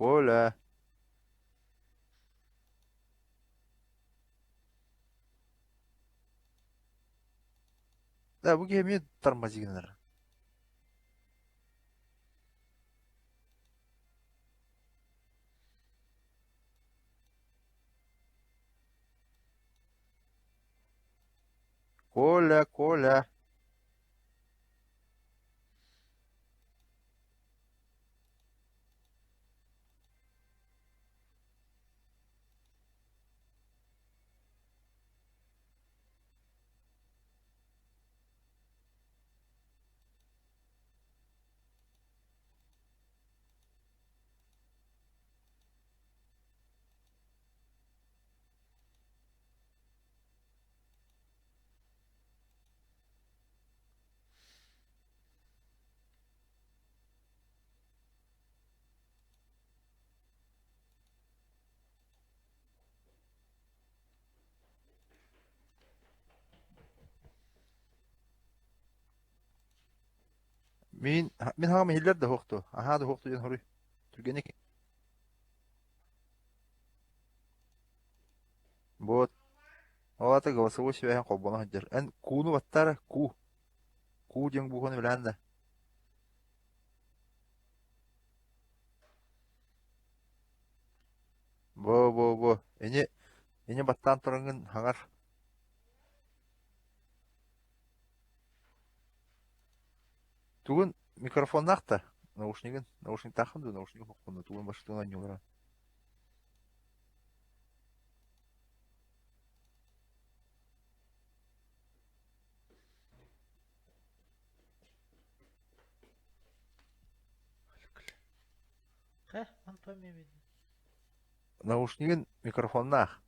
Коля! Да, бу киһи эмиэ тормози гынар. Коля, Коля! Мин мин хаҕым иһиллэр да суох дуо? Аһаа да суох диэн хоруй. Түргэнник. Вот. Ол аата голосовой связь холбоно сылдьар. Эн кууну баттаара куу. Куу диэн буукуну билээн да. Бо-бо-бо. Ини ини баттаан тураҥҥын хаҥар. Тугун микрофоннаах да? Наушнигын? Наушниктааххын дуо? Наушник хоххуну тугун баштыын оонньуулара. Хэ, Антон Мемедин. Наушнигын микрофоннаах.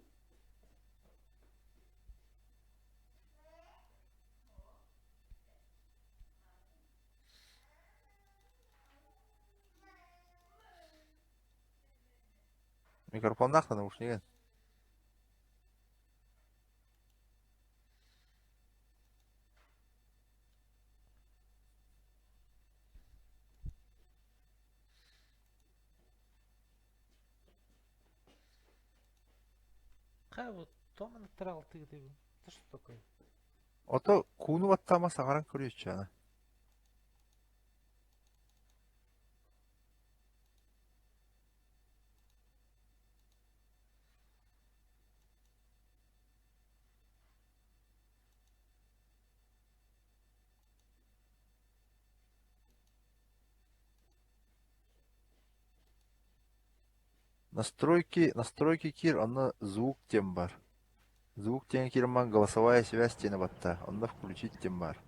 Микрофоннаах да наушнигын. Хэ, вот Томаны тыралтыгытыбын. Это что такое? Ото кууну баттаама саҥаран көрүөччү аны. Настройки, настройки киир, онно звук диэн баар. Звук диэн киирэн голосовая связь диэни батта, онно включить диэн баар.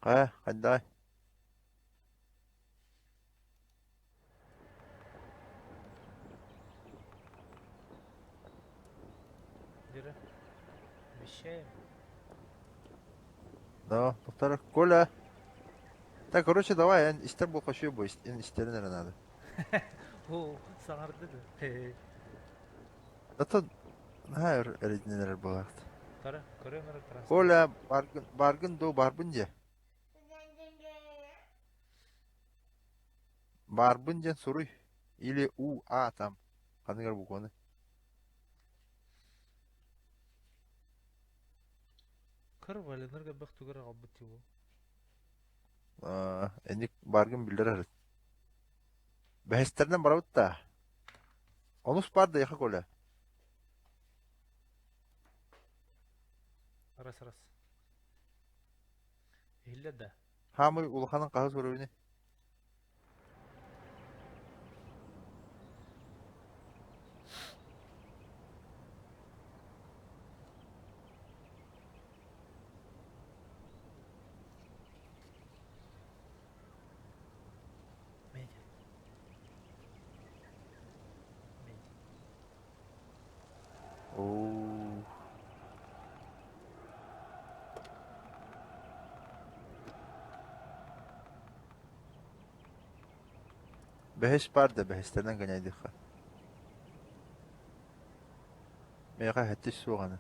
Э, хайдай? Дира. Вещаем. Да, повтор. Коля. Так, короче, давай, эн истэр буолха бу, эн истэрин эрэ надо. О, саҥарды да. Зато наһаа өр эрэйдэнэр эрэр буолаахт. Тара, көрөм эрэ транслят. Коля, баргын, баргын дуу, барбын диэ. Баарбын диэн суруй или У, А там ханныгар букваны. Кыр валенар габах тугар аҕалбыт дии Эник бааргын биллэр арыт. Бэһэстэринэн барабыт да. Онус баар да яха Коля. Раз раз. Иһиллэр да? Хаамый улаханын хаһыс уровень? Меди. Меди. Оо. Бэһис баар да бэһистэринэн гынайдыхха. Миэхэ сэттис суох аны.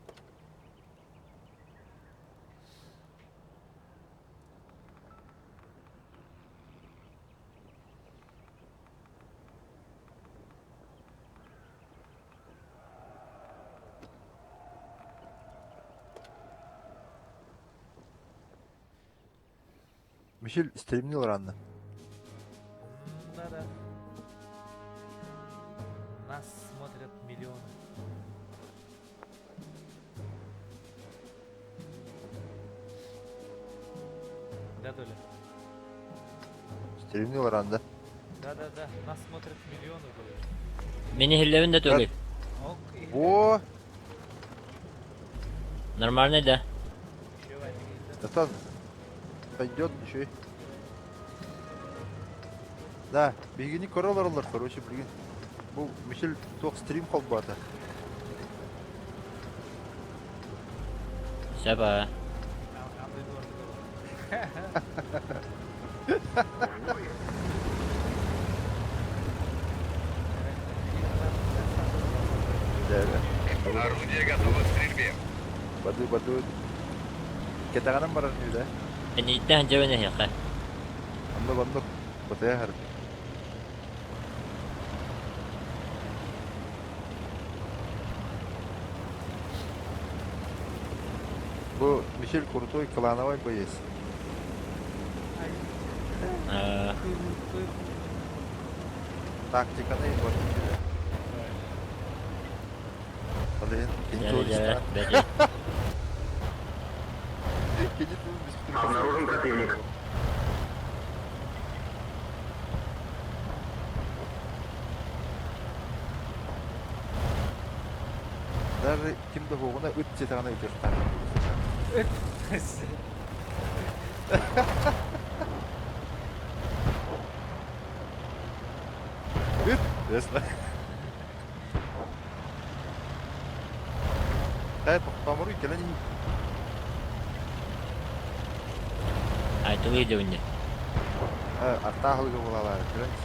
Мишель стримнил ранно. Да-да. Нас смотрят миллионы. Да, Толя? Стримнил ранда. Да-да-да, нас смотрят миллионы, говорю. Мин иһиллэбин да тугуй? Ок, О, Нормальный да? Достан пойдет еще и. Да, биһигини көрө олороллор, короче, билигин. Бу Мишель туох стрим холбоото. Сөп аа. Орудие готово к стрельбе. Баду баду. Кэтэҕинэн барар үһү да. Энииттэн дьэбин эһиэхэ. Оннук оннук. Батыйа аһар. Бу Мишель крутой клановай боец. Аа, Тактиканы бары Ол иһин кини дьэ, дьэ, туристаан. бэти. Кини туун Обнаружен противник. Даже ким да суоҕуна ыт сиэтэҕинэ ытыахтаах. Ыт! Ясно. Э, тохтооморуй кэлэн иһин. Айтылыы дьэбиннэ. Э, аттаах ылыга буолаалаары кэлэн ис.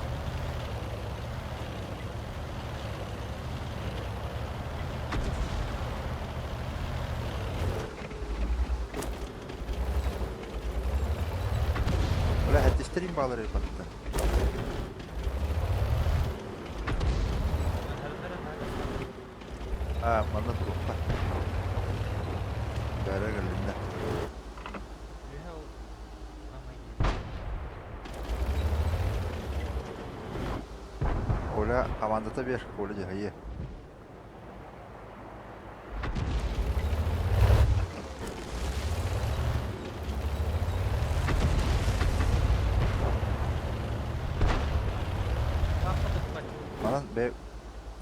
Бля, хэттистерин баалар епаттан. А, манна туруохха. Бээрэ кэллиннэ. Коля командата биэр, Коля дьаһайыа. Манан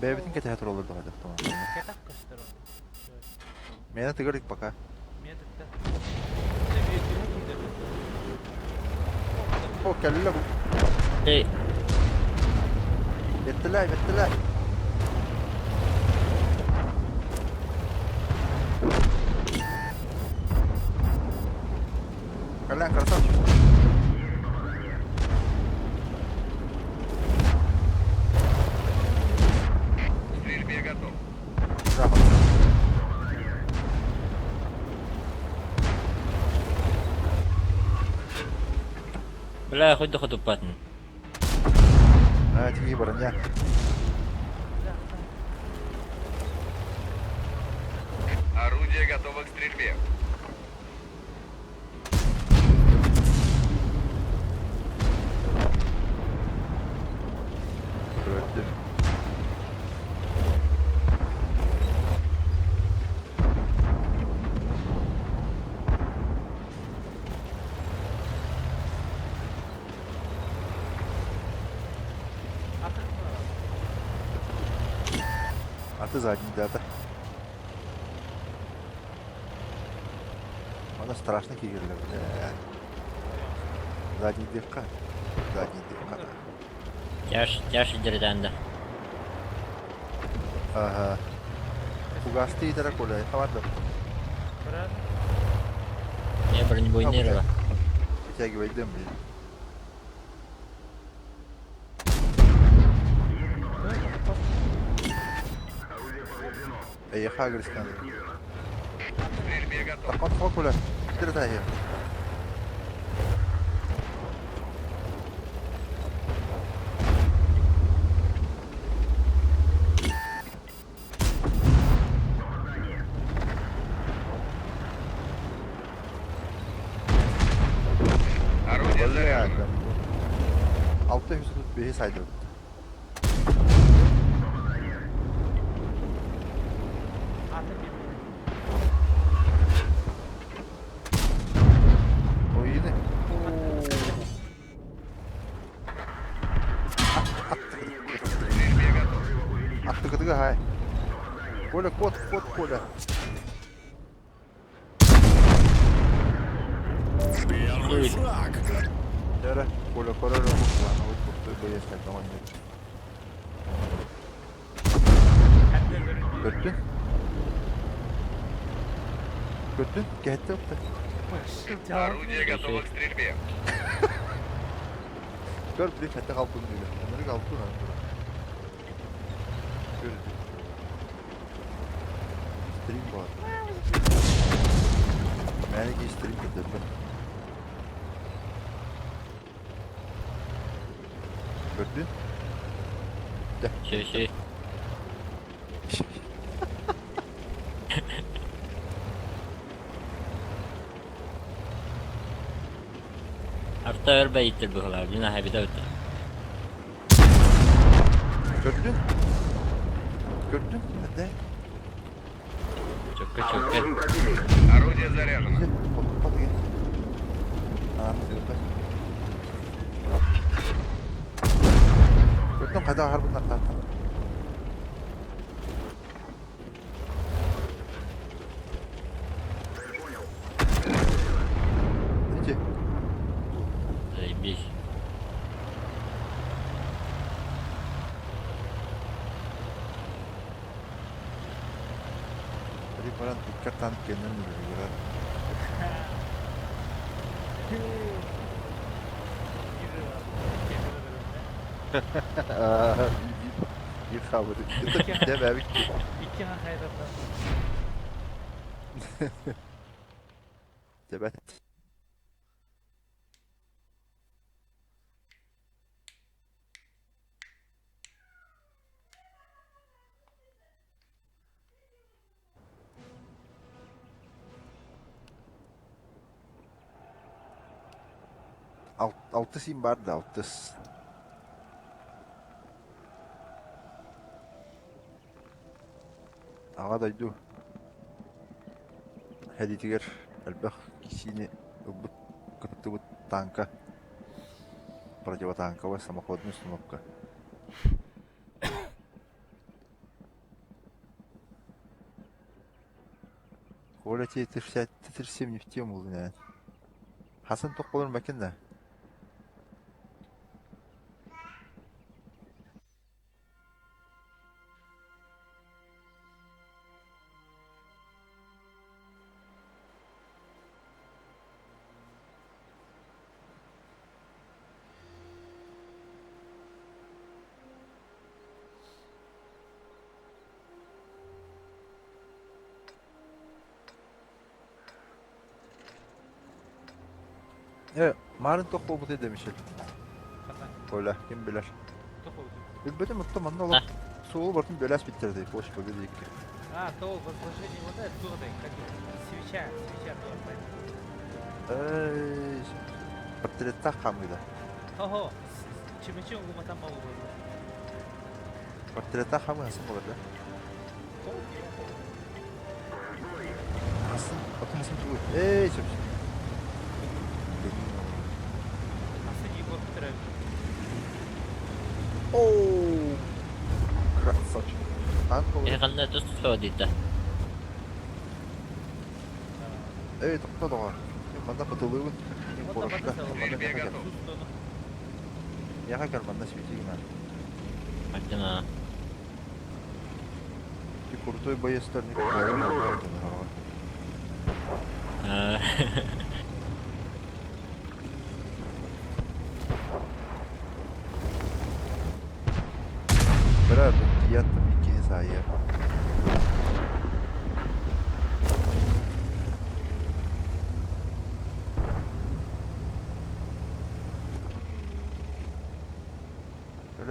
бэйэбитин кэтэһэ тураллар да хайдах Кэтэх көстөр Миэнэ тыгар пока. Миэ тыкта. О, кэллэ бу. Эй, Беттилээ, беттилээ. Кэлэн красавчик. К стрельбе готов. Запад. бля, хоть да хотуппатын. А, тиги броня. Орудие готово к стрельбе. Против. А ты задний, да, да. Она страшно кигерлер, бля. Задний дырка. Задний дырка. Тяж, тяж дердәнде. Ага. Фугасты итара коля. Хамарда. Не бронебойный Вытягивай дым, блин. Эйиэхэ агресскаан. К стрельбе готов. Таххан тоҕо күлэ. Китире таһыйа. Орудие заряжено. 635 сайдыбыт. Аты билбит. Ойыны. К стрельбе готов. Аттыкытыга хай. Коля, кот, кот, Коля. Первый фраг. Дьэ, Коля көрөр куһаҕан курдук бэйэстээх оҕонньор. Ханна көрүн Көрдүн? Көрдүн? Кэһэттэ ытта. Орудие готово к стрельбе. Көр, били хэтэ халбын диилэр. Оннук алтын аны турар. Көр. Стрим баар. Мээнэ киһи стрим көрдөрбөт. Көрдүн? Дэ. Ши-ши. Арта өр бэйиттэр быһылаа, мин аһабыта ыта. Көрдүн? Көрдүн? Эрдэ. Чөккө чөккө. Орудие заряжено. Көрдүн хайдах аһарбын артааттан. Ити. Заебись. Били баран икки танк кэннин үлэлиир. Биир хаалбыт. Дэ бэбик. Икки хахайдатан. Дебет. Алтыс им бар да алтыс. Аҕа дойду сэриитигэр элбэх киһини ылбыт кыттыбыт тааҥка противотанковая самоходная установка. Коля тебе 37 не в тему, блядь. Хасан туох буоларын бакин да? Э, марын туох буолбутай да Мишель? Коля, ким билэр? Билбэтим оттон манна олох суолу барытын бэлээс биттэрдэй, почта диэки. А, то возложение вот это, туодай, как свеча, свеча туодай. Эй, портреттаах хаамыыда. Ого, чемечи угуматан болу Портреттаах хаамыы хасын болар да? Хасын, отun хасын тугуй. Эй, сөп. Хасын Егор Петрович. Оу, красавчик. Танк Э, ханна тус туспа диtta. Эй, тохто доҕор. Манна кытылыыбын. Куоракка. Манна миэхэ кэл. Миэхэ кэл, манна свети гына. Ардыма. Ти крутой боецтар не Бра, тиийэн иккини саайыа.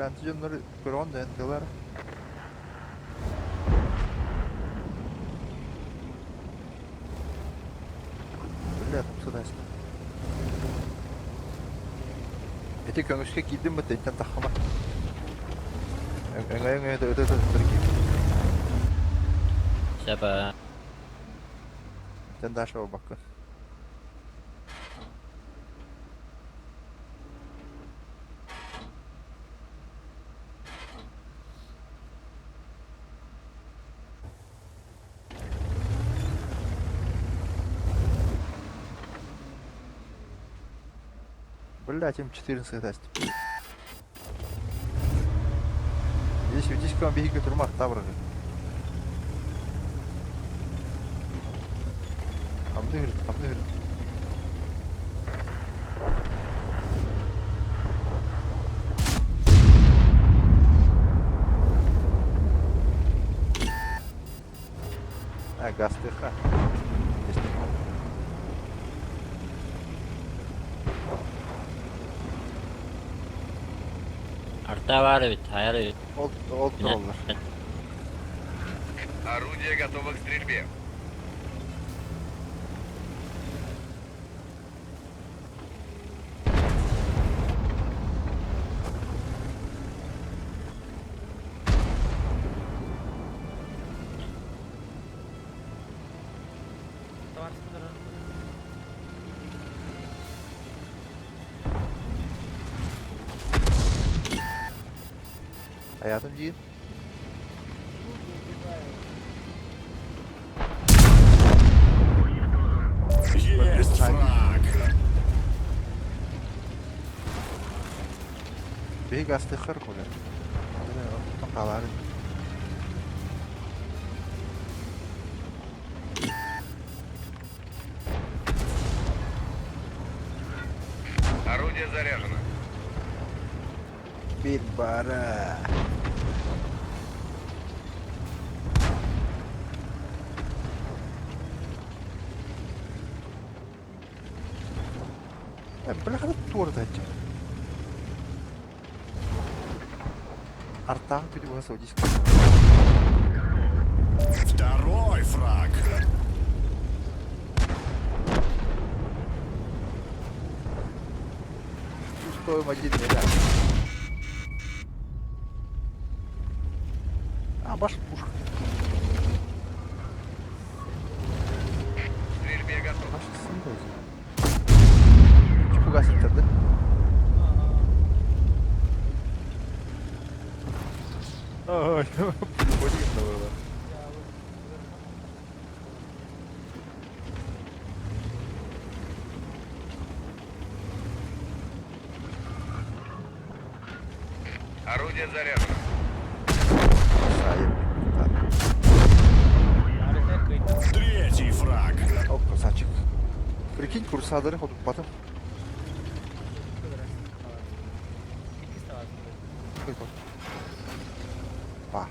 Франция дьоннору көрөҕүн да эн тылар. Бля, тупсадаста. Ити көҥүскэ киирдим бытта итинтэн таххама. Өҥөйө-өҥөйө да ыта-ыта сытар киирдим. Саба. Итинтэн дальше буолбаккын. Блять, М14 тест. Здесь здесь к вам беги турмах тавры. Хамдыгыр, хамдыгыр. А, гастыха. Арта баар эбит, хайар эбит. Ол, ол тураллар. Орудие готово к стрельбе. Hayatım değil. Есть фраг! Биһиги астыаххар кулар. Хаалаары. Орудие заряжено. Биир баара. Бляха туорда Артаах күтү саудийскай. Второй фраг! Стоим один миллиард. А, баш пушка. К стрельбе готов. Баш сындайсың. Фугас иттирди. Ай, burada. Орудие заряжено. Сайып. Третий фраг! О, красавчик. Прикинь, курсадыры ходуп батым. Па.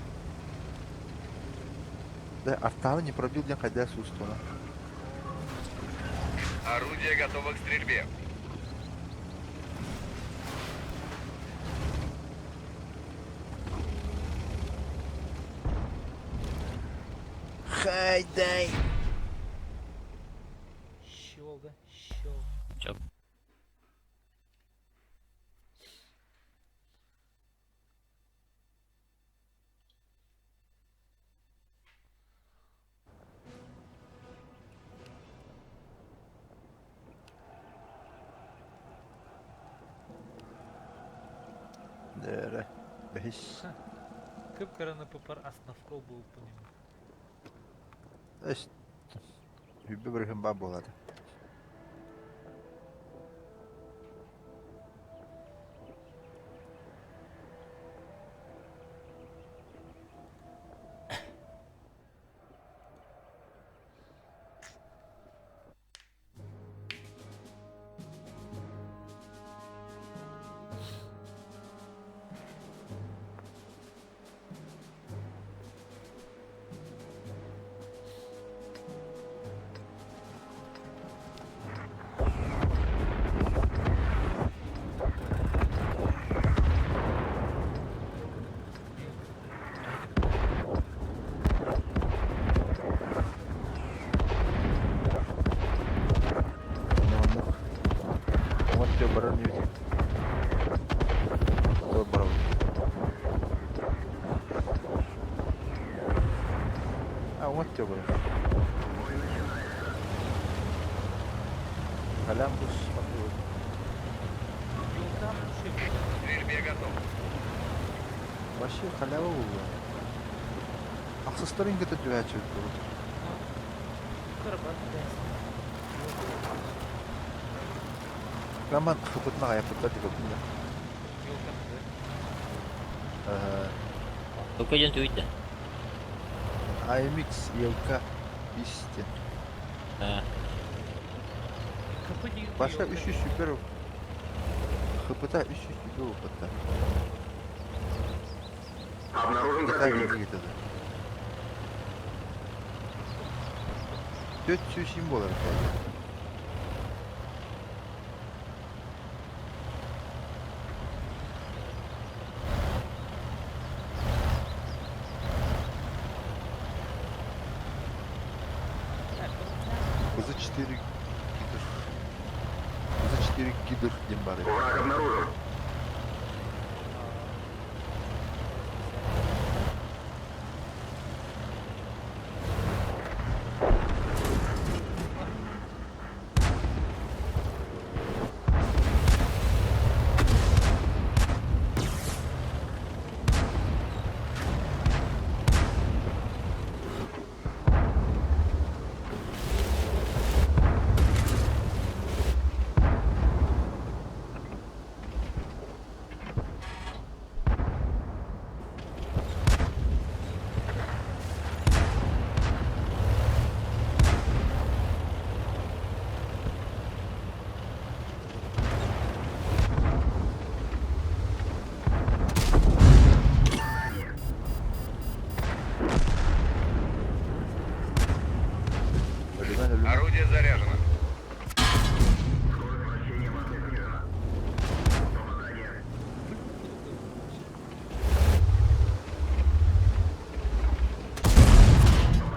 Да, артаны не пробил дня ходя с устона. Орудие готово к стрельбе. Хайдай. Щел, да? Щел. Чоп. Дere. Beş. Кып-кыраны пыпар основкол был по нему. Эш. Үбі бір хымба болады. А, вот тебе. Коламбус смотрю. Елка вообще. К стрельбе готов. Вообще халява буолла. Ахсыстарын кытта түһээччи буолбут. Кырбан Роман хыпытын аҕайаппыттар дии да. Елка. Только дьон түүйдэ. AMX елка 5 диэн. КП деген Баша 300 супер. ХПта 300 супер опытта. Обнаружен Итак, где-то. 407 буолар этэ. ПЗ-4 Гидр. ПЗ-4 Гидр диэн баар эбит. Враг обнаружен. Өлүмэн өлүмэн. Орудие заряжено.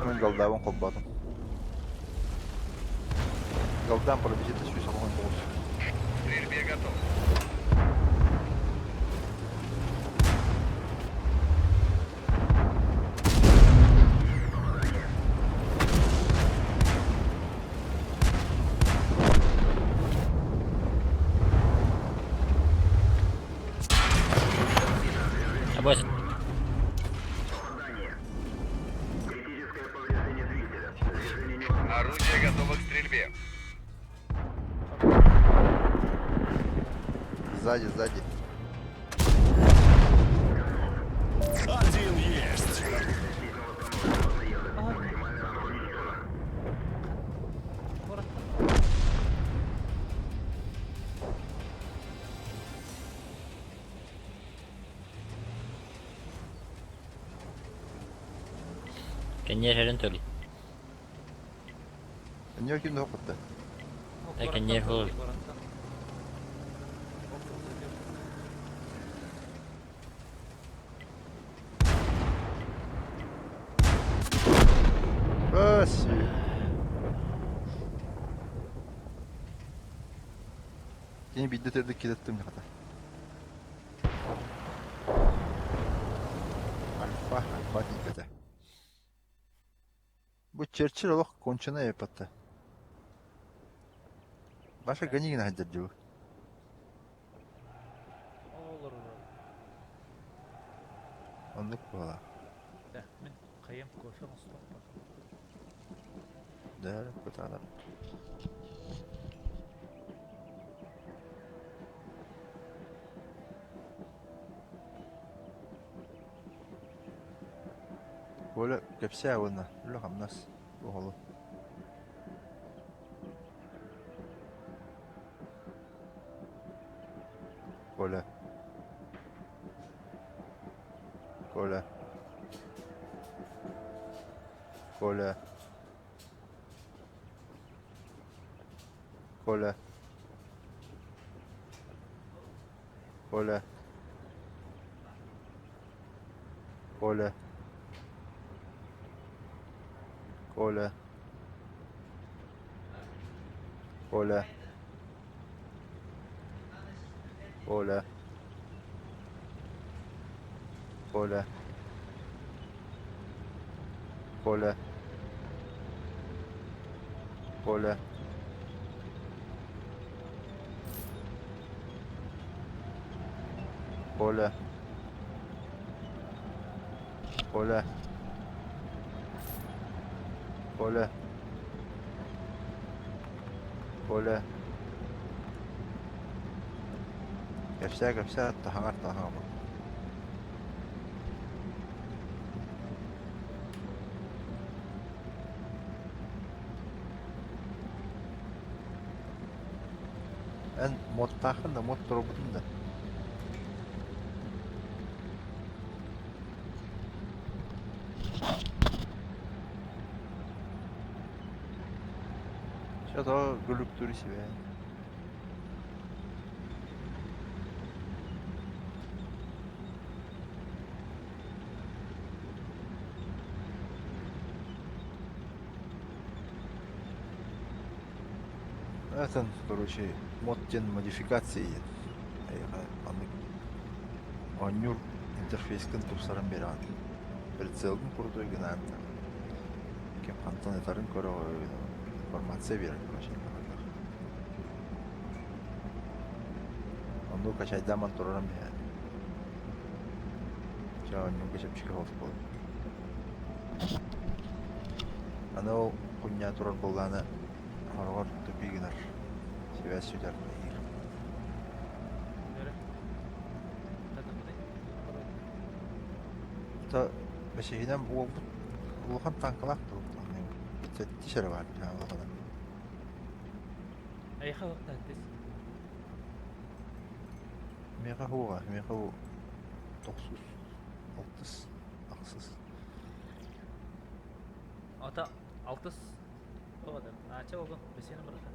Мин голдабын холбоотум. Голдам пробежит 189. К стрельбе готов. Абось. Орудие готово к стрельбе. Сзади, сзади. Один есть. Коротко. Кэнниэр төлү. Нью ким да хоппутта. Так, не хол. Спасибо. Кини бидде тердик кидеттим хата. Альфа, альфа тиикэтэ. Бу Черчилль олох конченая эпатта. Баша Ганигина хаддер дии. Олор. Оннук буола. Да, мин хайым кофе оҥостуохпун. Да, кутаанар. Коля кэпсээ уонна үлэ-хамнас оҕолу. Коля. Коля. Коля. Коля. Коля. Коля. Коля. Коля. Коля. Коля. Коля. Коля. Коля. Коля. Коля. Коля. Кэпсээ, кэпсээ, таһаҥар таһаҥа. Эн муоттааххын да, муот туруорбутун да? Чэ, тоҕо күлүктүүр сибээ. Этэн, короче, мод диэн модификация диэн. Эйиэхэ маннык оонньуур интерфейскин тупсаран биэрэҕин. Прицелгын крутой гынаан ким хантан ытарын көрөҕүн, информация биэрэр короче. Оннук качайдааман турарым иһэн. Чэ, оонньуурга чэпчэки соҕус буолар. Аны ол кунньаа турар буоллаҕына хороҕор тупик гынар, сибээс сүтэр диир. То бэсиһинэн уолбут улахан тааҥкалаах дуо? Сэттис эрэ баар улахана. Эйиэхэ уохтааттыс. Миэхэ уоҕа, миэхэ тохсус, алтыс, ахсыс. Ата алтыс оҕодон. Аача олгон бэсиэнэ барыта.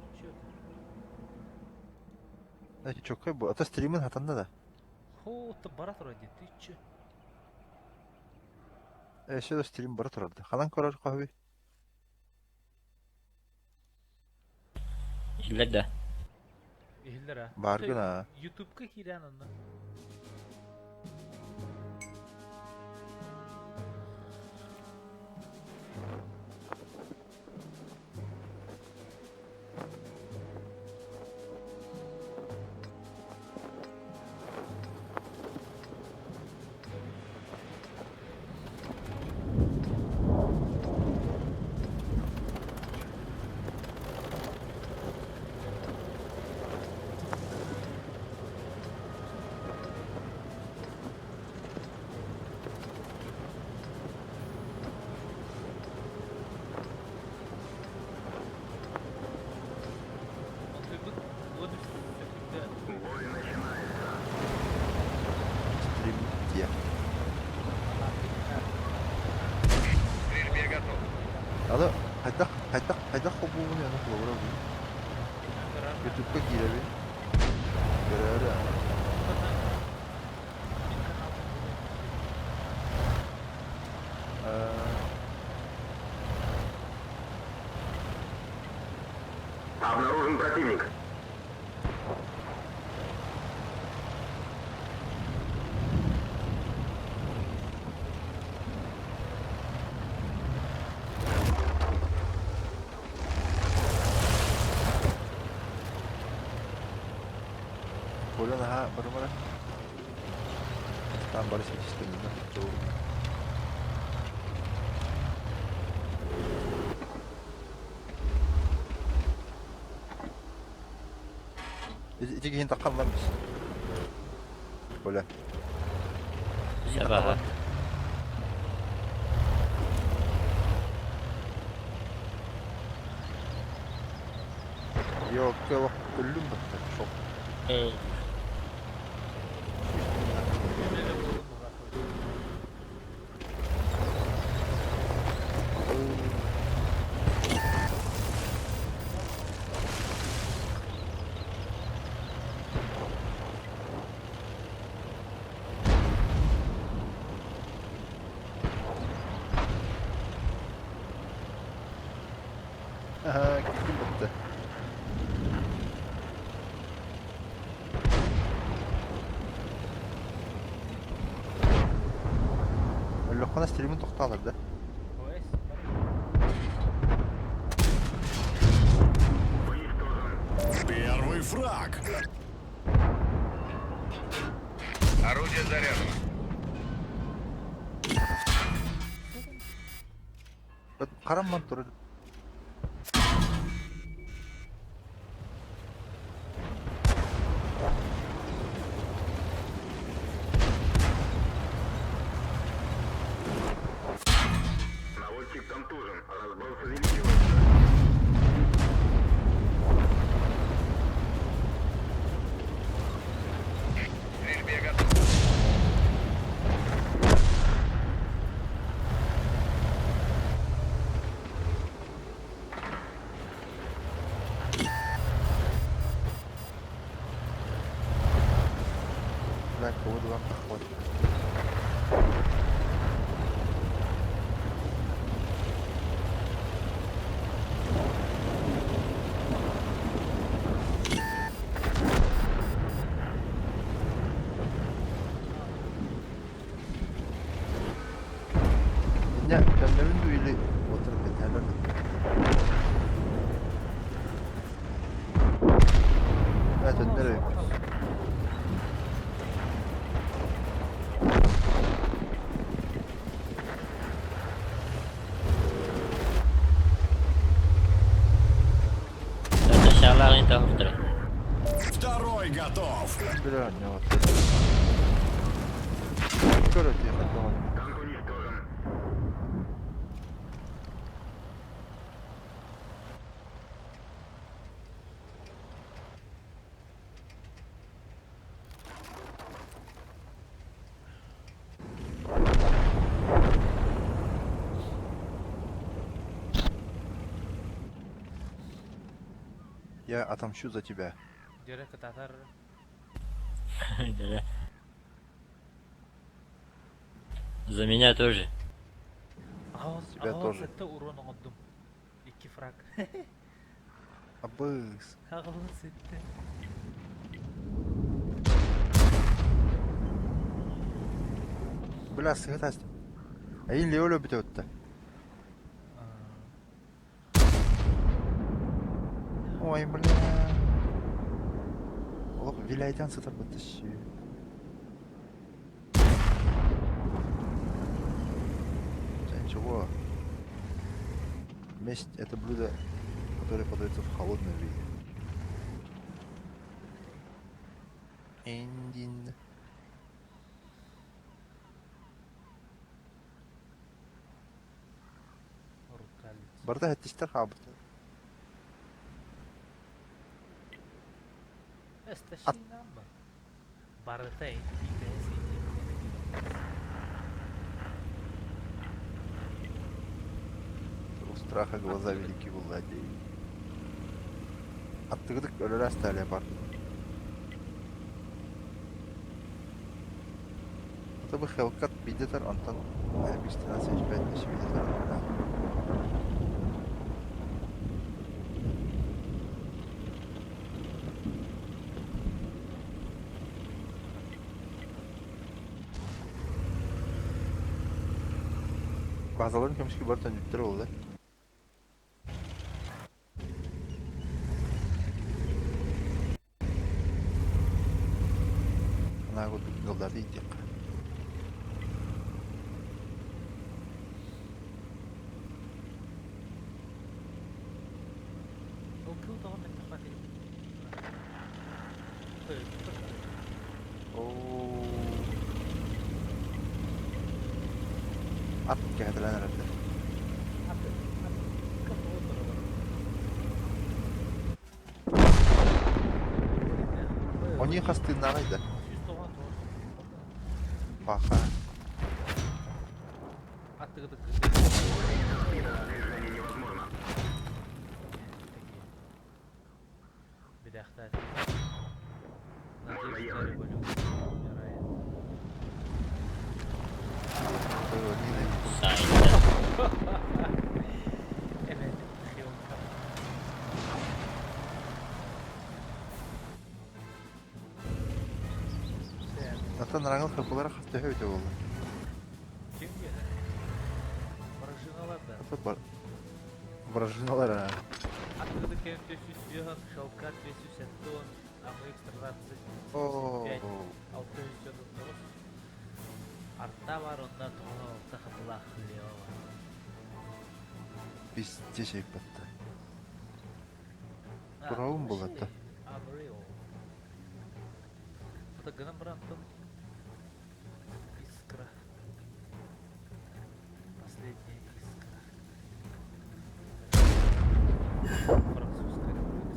Чүөт. Чоккай бу. Ата стримин хатанна да. Хоо, бара турар дии. Түччү. Өссө да стрим бара турар да. Ханан көрөр хоһуй? Иһиллэр да? Иһиллэр а. Бааргын аа. Ютубка киирэн онно. Онтуйбут 13 сөкүүндэ Стрим диэ. К стрельбе готов. Аны хайдах хайдах хайдах холбуубун аны холобура бу. Ютубка киирэбин. Көрөөрү. Обнаружен противник. Коля наһаа барымара. Там бары ситистим да. Ити киһин таххалламмыс. Коля. Сабаха. Yok yok өллүм бытта. Шок. Аха, ким бытта? Өллөххүнэ стримин тохтоолор да? Враг! Орудие заряжено. Харамман турар. Наводчик контужен. Разброс увеличивается. К стрельбе готов. Бля, кого вам поход. Инньэ төннөбүн дуу или уотуран кэтэһэллэр дуу? Ээ төннөр эбиппит. Aşağılar intihar Второй готов! Билэр оонньообот. Көрө тиэхэ даҕаны. Танк уничтожен. Я отомщу за тебя. Дьэрэ кытаатар Да. За меня тоже. Аҕа Тебя тоже. сэттэ урон оҥордум. Икки фраг. Абыс. Аҕабын сэттэ. Бля, сыһыт астым. Эйин Леоло бүтэ утта. Ой, бля. Олох виляйтан сытар баттащи. Ничего. Месть это блюдо, которое подается в холодном виде. Эндин. Рукалиц. Барда хэттистер хаабыт. Эстащинамба. Барыта ИТС У страха глаза велики у злодеи. Аттыгыдык өлөрө стали бар. Это бы Hellcat бидетер онтон MX-13 H5 бидетер бля. Базаларын көмүскэ бар төнүттэр буолла. Анаа курдук ыалларды иитиэххэ. Ол кыл тоҕо мэттэхпатый? Оо. Ат кэһэтэлээн эрэрдэр. Оньи хас тыыннааҕый да? Паха. Движение невозможно. Надежда на революцию умирает. Сайда. Evet, Хилка. Оттон араҥыл хаппылара хас төһө эбитэ буолла? Ким диэн? Вражиналар да. Ата бар. Вражиналар аа. Аттыгыды кэм 400 Хелкат 570, АМХ О, 13,75, 639. Арта бар, онна 96 хапылаах Лео бар. Пиздец айбатта. А, Туравым булата. Unreal. Это гынан барантын искра. Последняя искра. Французская революция.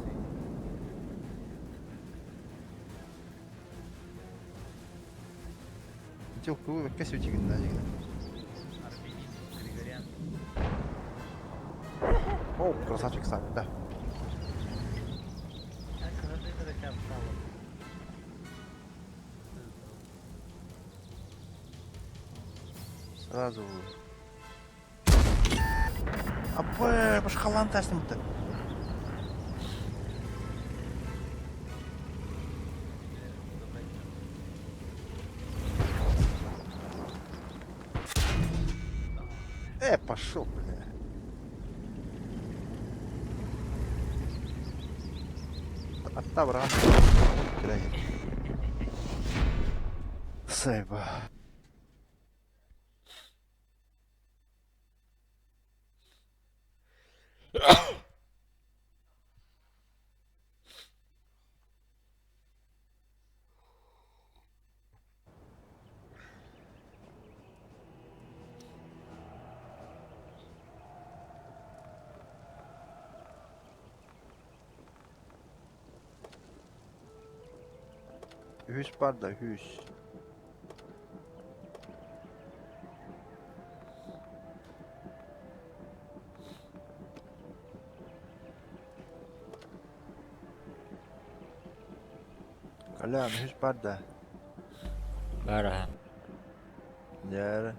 Дел кылы кәс өтеген да деген. Армянин Григорян. О, красавчик сам, да. Так, родные там стало. Сразу. Апы, башқалан тәсін бітті. Пошел, бля. Аттабра. Сайба. Үс бар да, үс. Калям, үс бар да. Бар аха. Яр.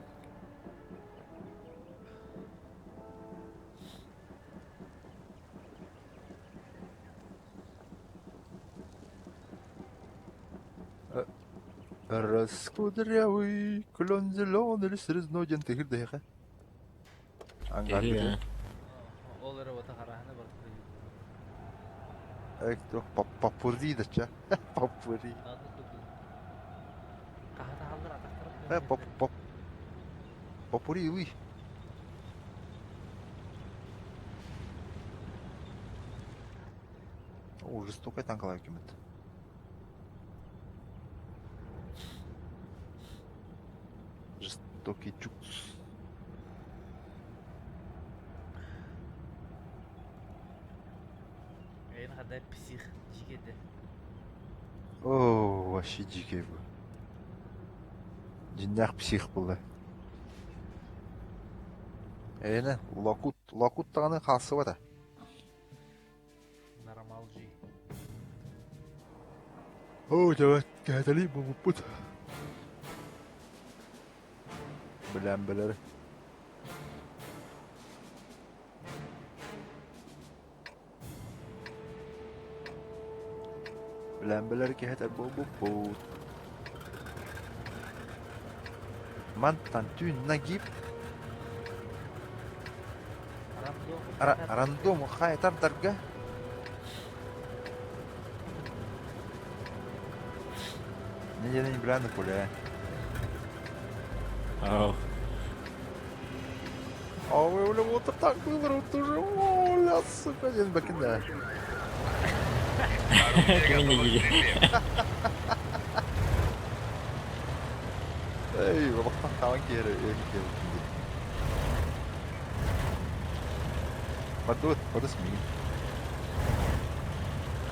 Раскудрявый клен зеленый лист разноден ты гирдеха. Ангар Төһү Ол работа хараханы бар. Эк попурри да ча. Попурри. Э поп поп попурри уй. О, жестокая танковая кемет. Жестокий чукс. Эйн хада псих жигеде. О, вообще дикий был. Динях псих был. Эйне, лакут, лакут тағаны қалсы бата. Нормал жи. О, давай, кәтәли бу пут. Біләм білер. Біләм білер кәтәл бу бу пут. Мантан түйін нагиб рандом хай тардарга. Не, не білән поле. Ау. А вы, бля, вот так выбрал тоже. Оля, сука, один бакинда. Орудие Кимин готово к дири. стрельбе. Эй, улахан хаан киһи киһи. Бардыбыт, бардыс миигин.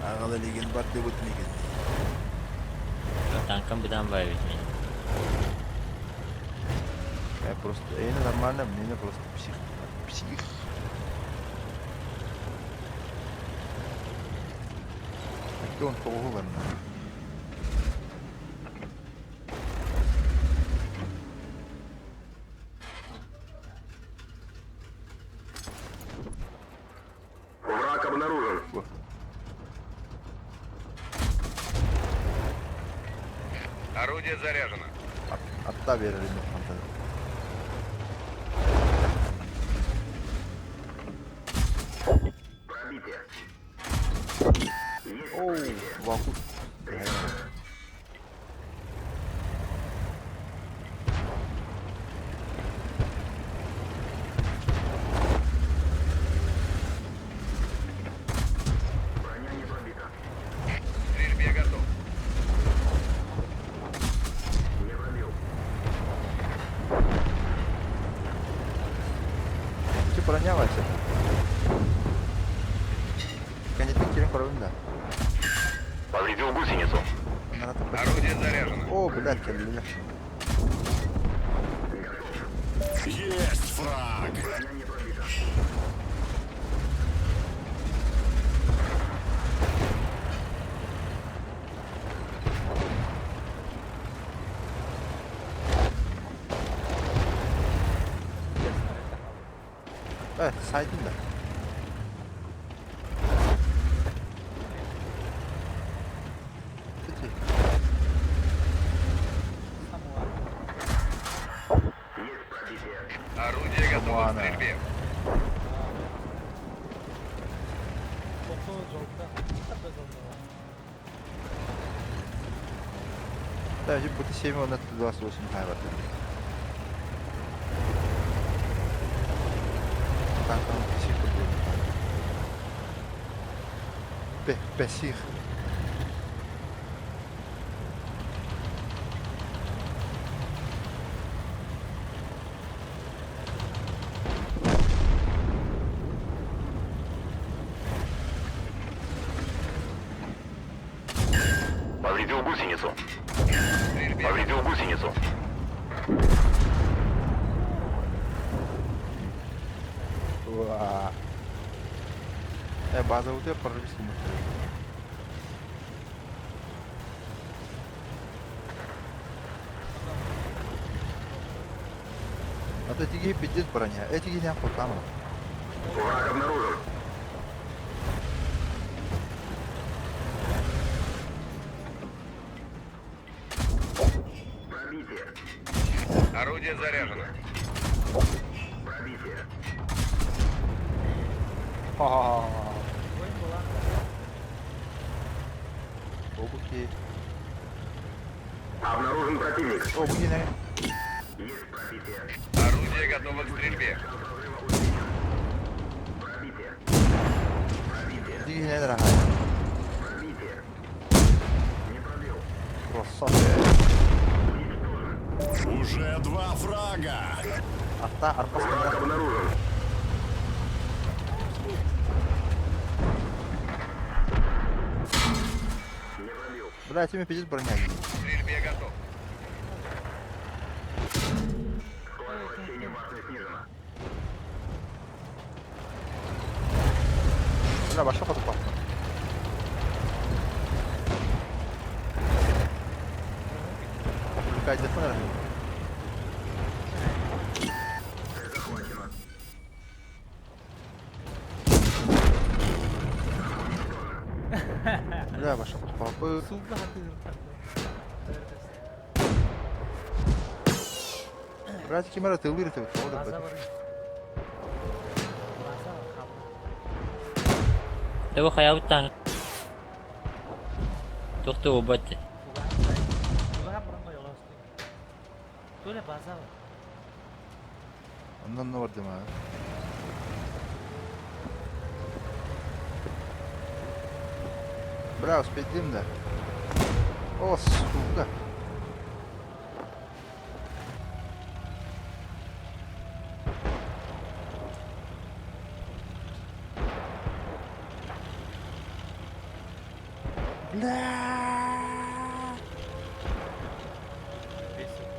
Ағала леген бардыбыт миигин. Танкам быдан бай бит мин. Я просто, я нормально, мне просто псих. Псих. А кто он полгода? Враг обнаружен. Орудие заряжено. Атта берер фантазия. Пробитие. Оу, лакут. Ити броня вообще. Кэнниттэн киирэн көрөбүн да. Повредил гусеницу. Орудие заряжено. О, блядь, кэллилэр. Есть фраг! Э, сайдын да. Ити. Орудие готово к Ладно. стрельбе. Да, БТ-7 он это 28 хайват. Танком псих будет. Псих. Повредил гусеницу. Повредил гусеницу. Уа. База у тебя прорвись А то эти пиздец броня. Эти не кутама. Враг обнаружен. Орудие заряжено. Ха-ха-ха. Обуки. Обнаружен противник. Обуки не. Орудие готово к стрельбе. Эти не дорогая. Красавчик. Уже два фрага! Арта, арпас Враг обнаружен. Бля, тебе пиздец броня. К стрельбе готов. Бля, вообще потупал. Привлекать дефенера. Бля, вообще потупал. Братики, кимера ты вырытый, Того хаябыттан. Тохтоо убат. Оннон бардым а. Бля, успеть да. О, сука. Бля. Бесит.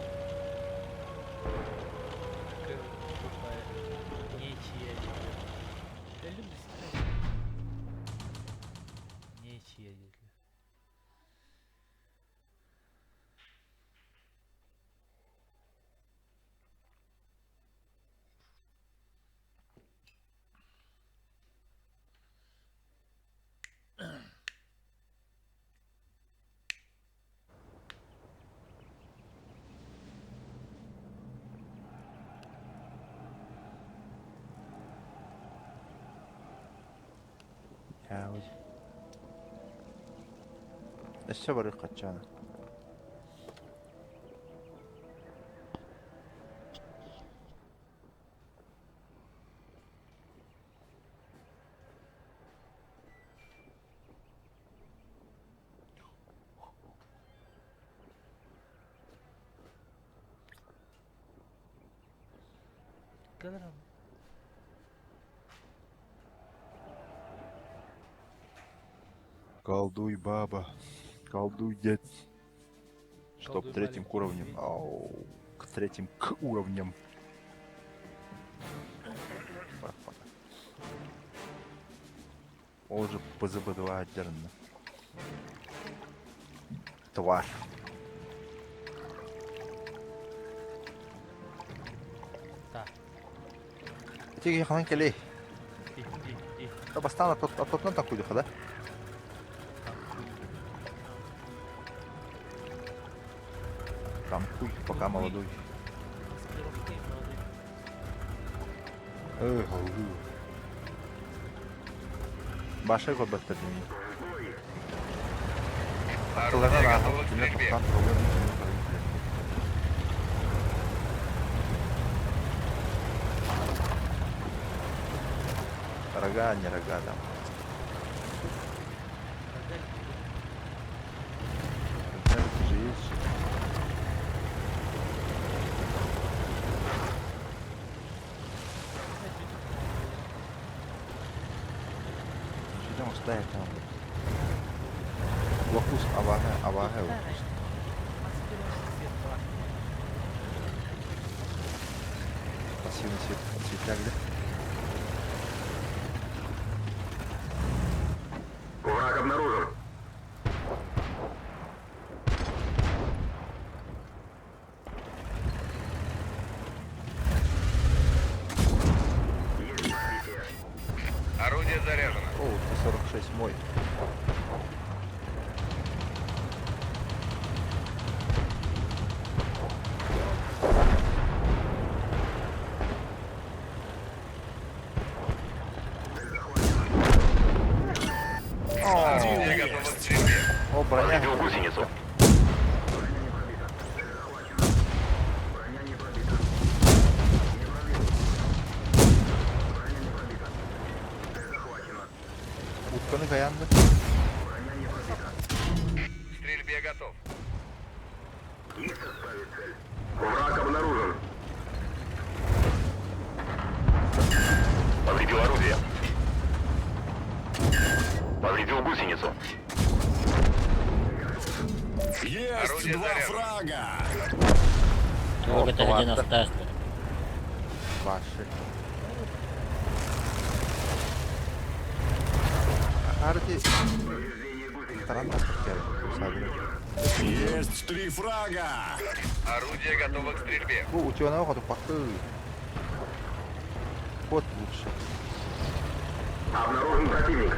Такая тупая. Нечья дедлер. Я люблю себя. Нечья дедлер. Я уже. Өссө барыы хаччаана. Кэлэр. Колдуй, баба. Колдуй, дед. Чтоб Колдуй, третьим к маленький уровням. медведь. Ау, к третьим к уровням. Ол же ПЗБ-2 отдельно. Тварь. Так. Тиги ханан кэлэй. Ди, ди, ди. Бастаан аттотунан такуйдуха да? Танкуй, пока молодой. Маскировкой молодой. Эх, Баша көрбөттөр дии. Орудие готово к стрельбе. Рога, не рога там. Рога же есть. Что там там? Локус аваха, аваха локус. Пассивный свет, светляк, да? Враг обнаружен. Орудие заряжено. О, Т-46 мой. Орудие готово к стрельбе. О, броня. Повредил гусеницу. Утканы каянды. К стрельбе готов. Враг обнаружен. Повредил орудие. Повредил гусеницу. Есть Орудие два заряжено. фрага! Туох это О, один ладно. остался. Ваши. Харди. Тарантас Есть три фрага! Орудие готово к стрельбе. Бу утеного хоту пакы. Вот лучше. Обнаружен противник.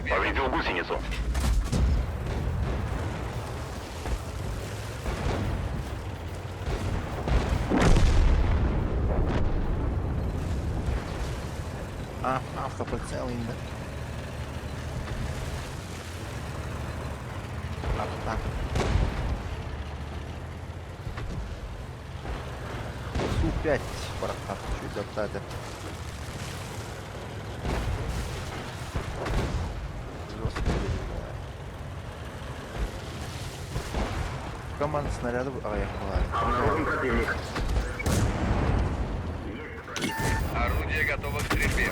Повредил гусеницу. А, автоприцел инде. Арта. Су-5 барахтар. Чуть арта Команда снарядов аякла. Обнаружен противник. Орудие готово к стрельбе.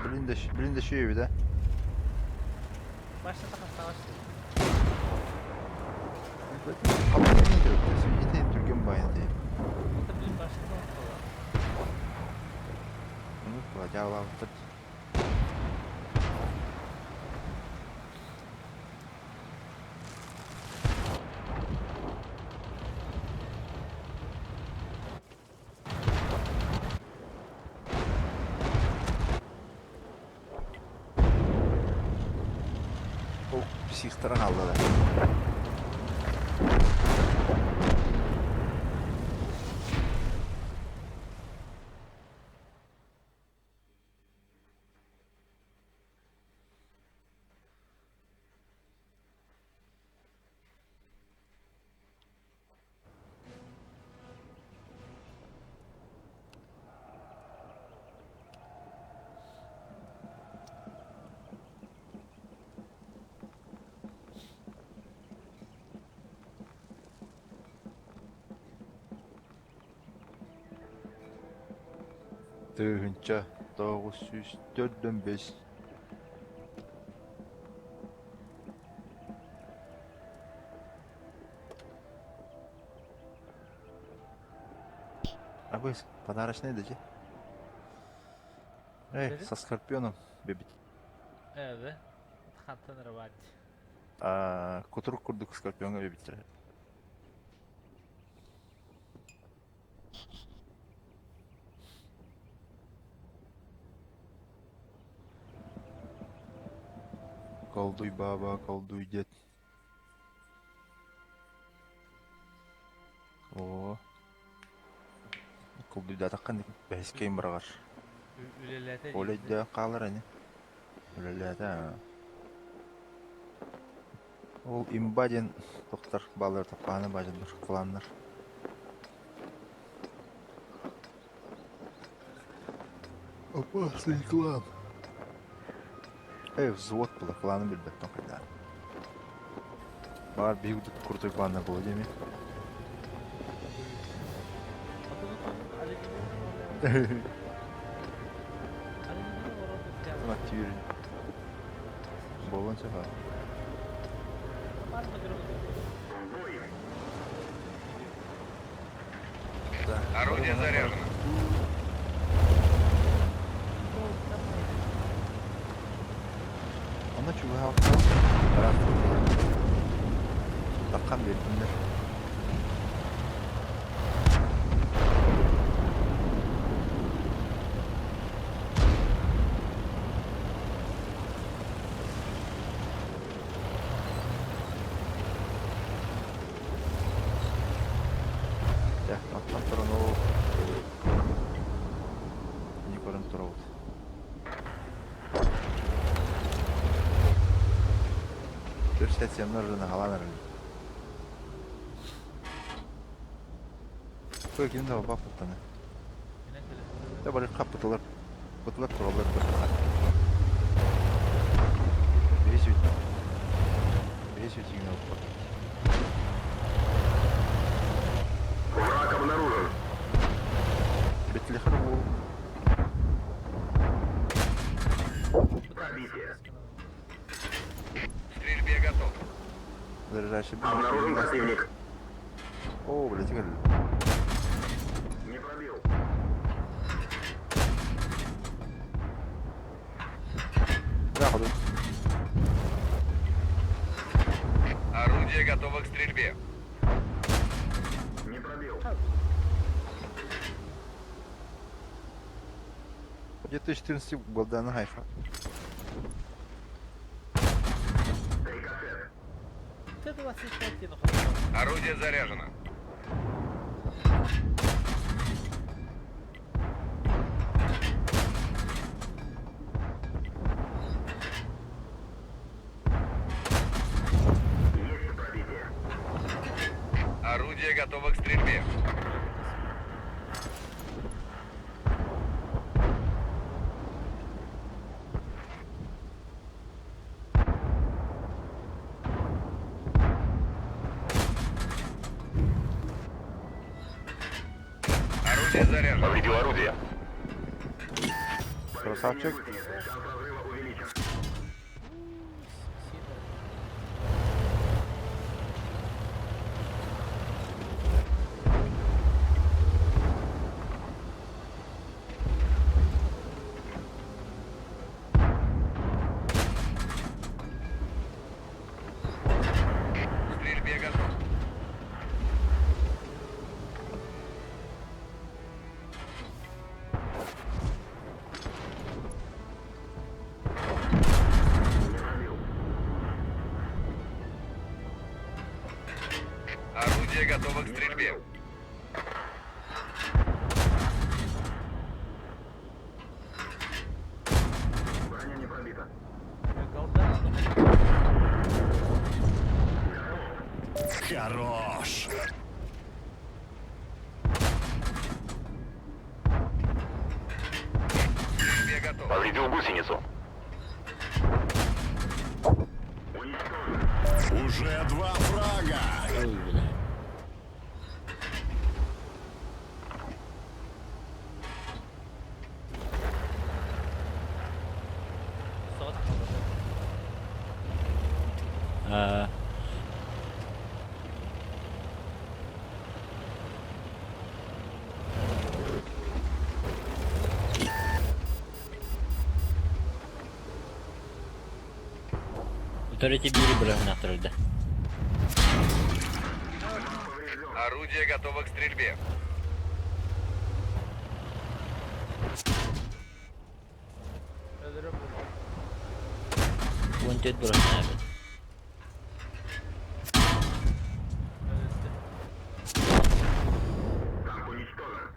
Блиндаш, блиндаш да? Başta savaştı. Это блин башня была. Ну, кладя О, психтаран алды да. 1945. Абыс, подарочный дачи. Эй, со скорпионом, бэбит. Эбэ. Хантан рвать. Кутурук курдук скорпионга бэбиттэр. Колдуй, баба, колдуй, дед. Оо. Колдуйдаатахха бэһискэйин быраҕар. Үлэлээтэ Оля өйдөөн хаалар ини. Үлэлээтэ аа. Ол имба диэн тохтор бааллар таппааны баадьаннар кланнар. Опасный клан. Эй, взвод была, кланы билбэттэн хайдаа. Баар биһиги крутой кланнар буолуо диэми. Активирин. Буолуон сөп аа. Орудие заряжено. Онно чугаһаабакка араас Таххан биэрдиннэр. Дьэ, оттон туран ол не көрөн турабыт. Төрсәтсемнер уже наһалаан эрэллэр. Кой ким да баппыттаны. Да бары хаппытылар. Бытылар тураллар быһыылаах. Весь ведь весь ведь именно Враг обнаружен. Бетлехер уол. Пробитие. К стрельбе готов. Заряжающий Обнаружен противник. О, блядь, кэллэ. Не пробил. Да, Орудие готово к стрельбе. Не пробил. 2014 Балдана Хайфа. Рикошет. Орудие заряжено. Есть пробитие. Орудие готово к стрельбе. Орудие заряжено. Повредил орудие. Красавчик. Шанс разрыва увеличен. К стрельбе готов. Не пробил. Орудие готово к стрельбе. Броня не пробита. Хорош! К стрельбе готов. Повредил гусеницу. Уничтожен. Уже два фрага! Ой, бля. Аа. Утары биири быраһынаахтарда. Орудие готово к стрельбе. Өлөрө булла. 14 быраһынаабыт. Өлүстэ. Танк уничтожен.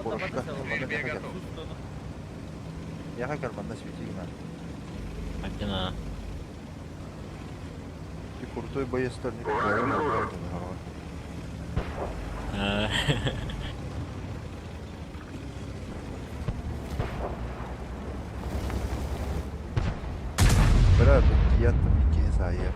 Порошка. Стрельбе готов. Миэхэ кэл манна свети гына. Ардына. Ти крутой боецтар не Аа. Бля, я там не знаю.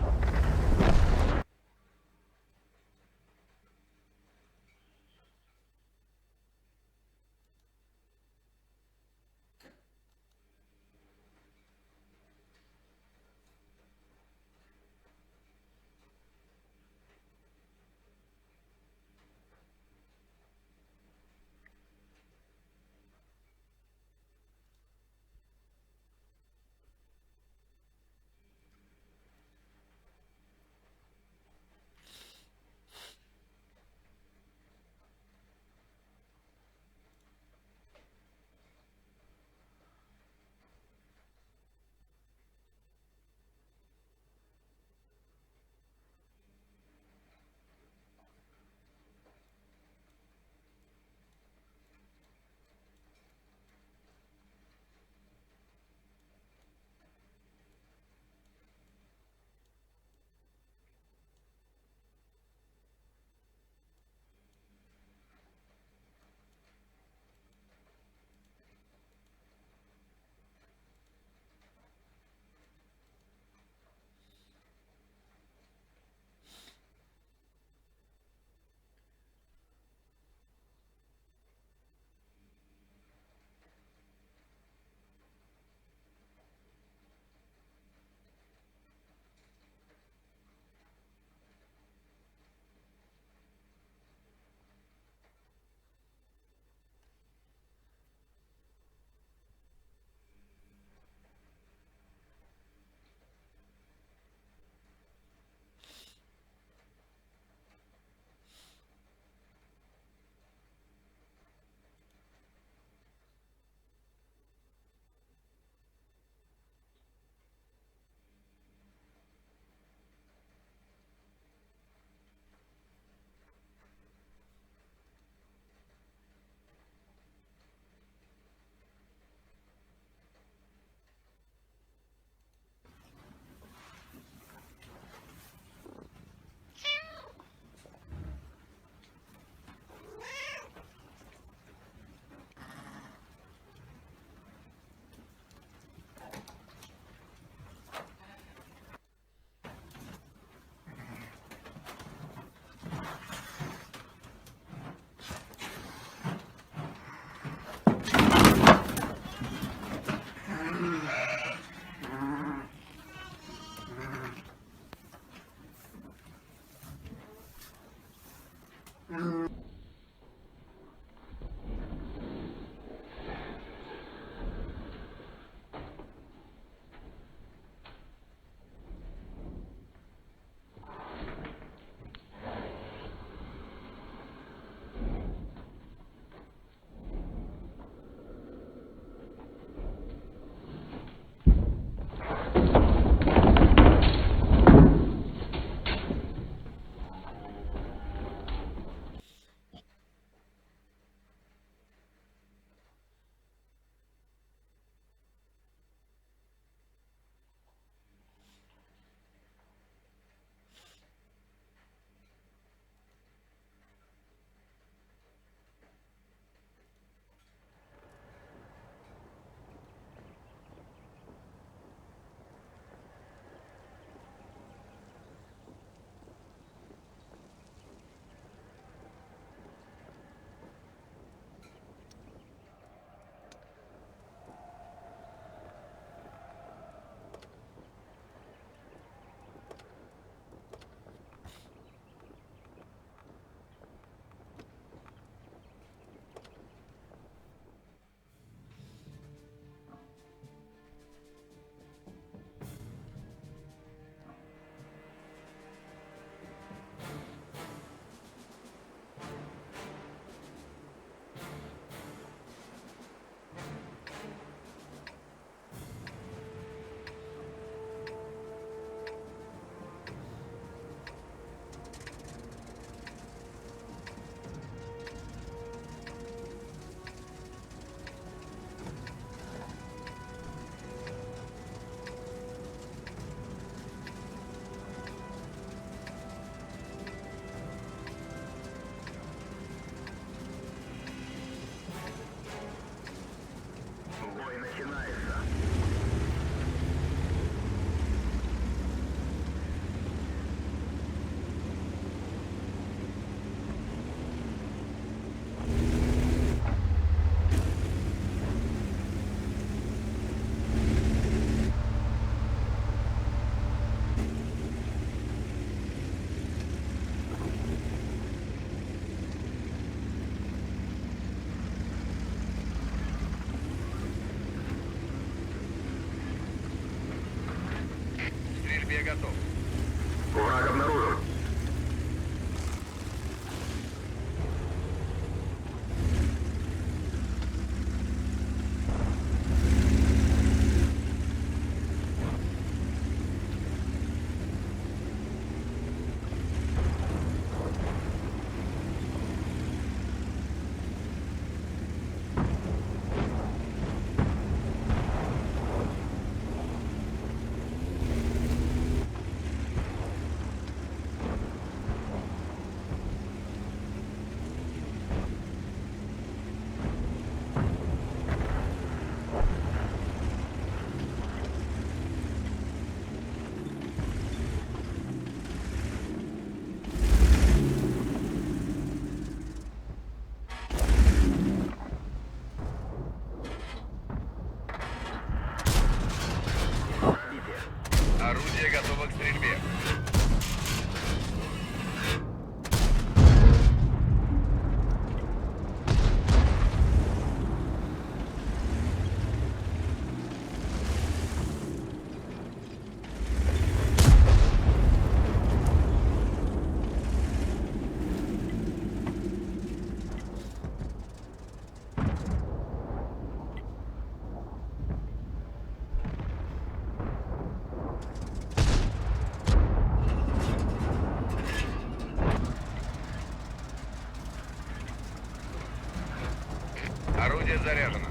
Орудие заряжено.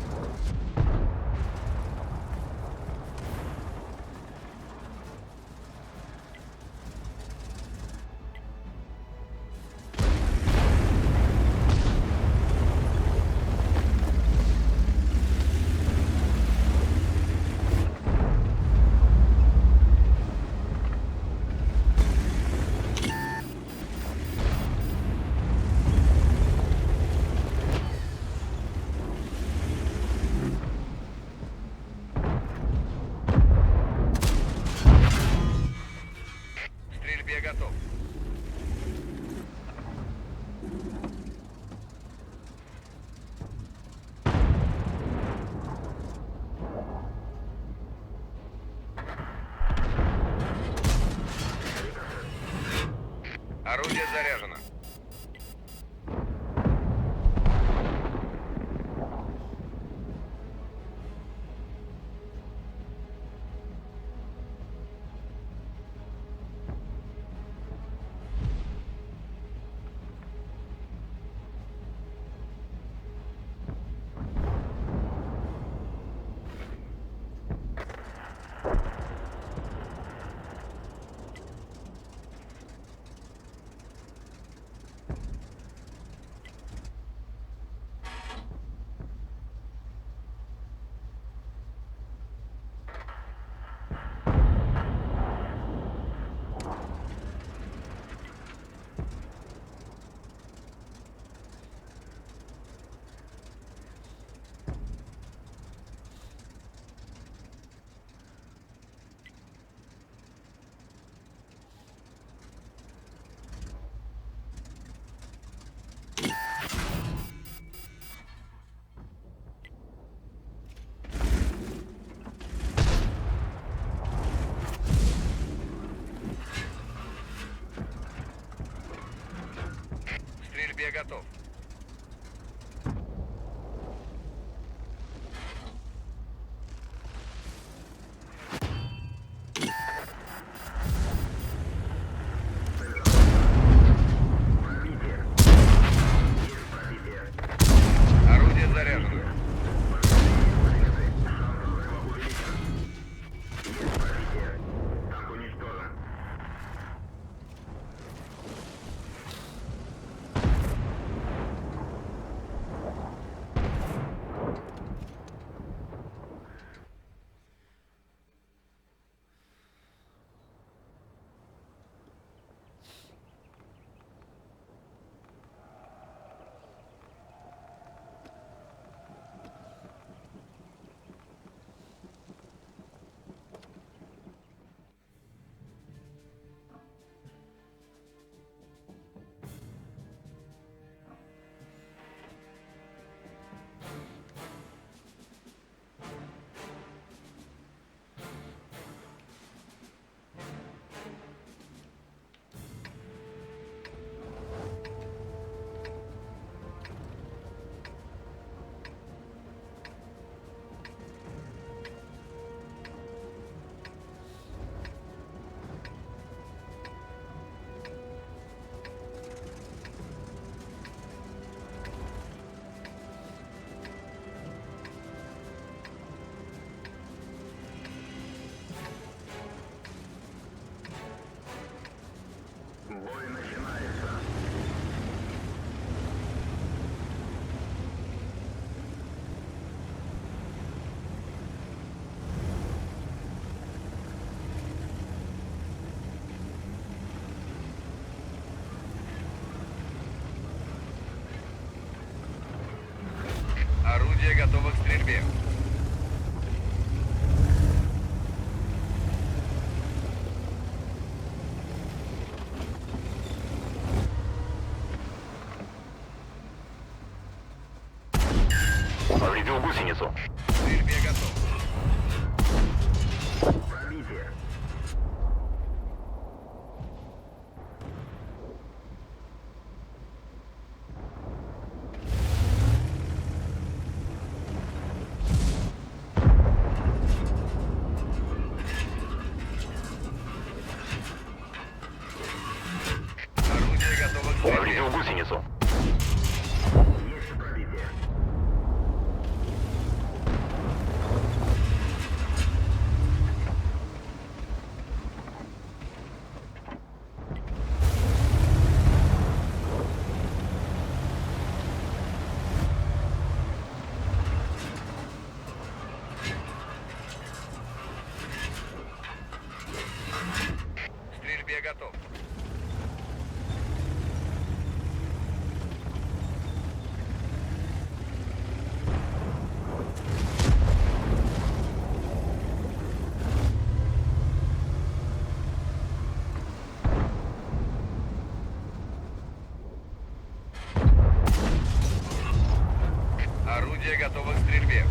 К стрельбе готов. Орудие заряжено. К стрельбе готов. Орудие заряжено. Орудие готово к стрельбе. Повредил гусеницу. К стрельбе готов. Орудие готово к стрельбе. Повредил гусеницу. Орудие готово к стрельбе.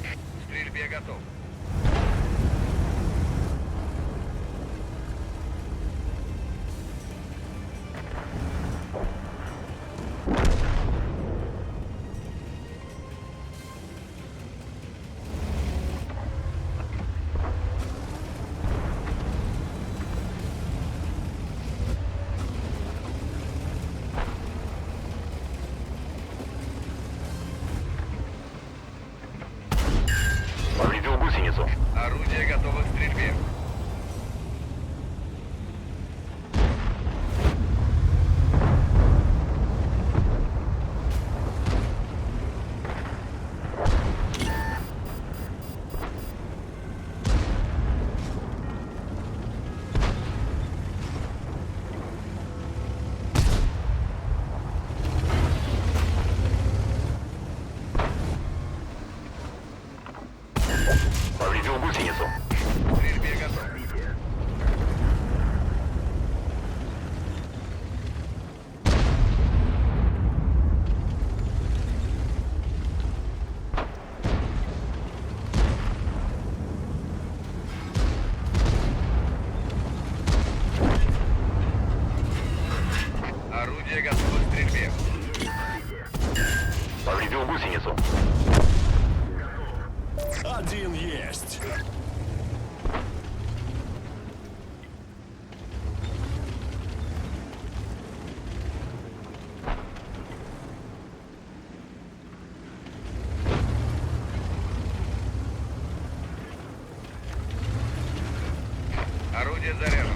К стрельбе готов. Повредил гусеницу. Орудие готово к стрельбе. Повредил гусеницу. К стрельбе готов. Орудие готово к стрельбе. Повредил гусеницу. Один есть. Орудие заряжено.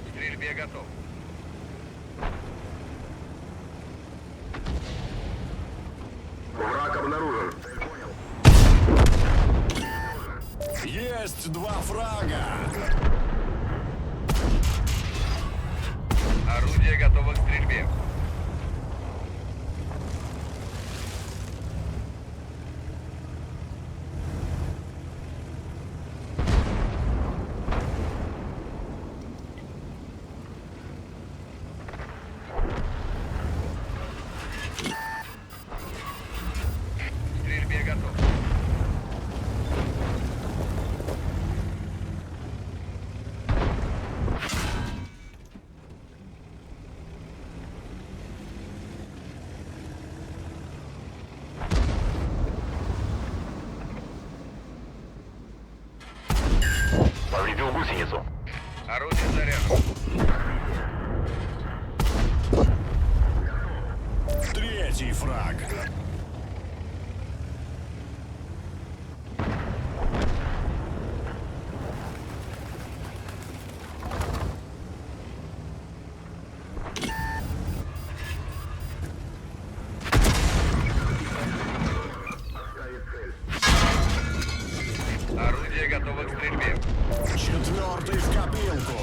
К стрельбе готов. Враг обнаружен. Есть два фрага. Орудие готово к стрельбе. К стрельбе готов. Повредил гусеницу. Орудие заряжено. Третий фраг. Орудие готово к стрельбе. Четвертый в копилку.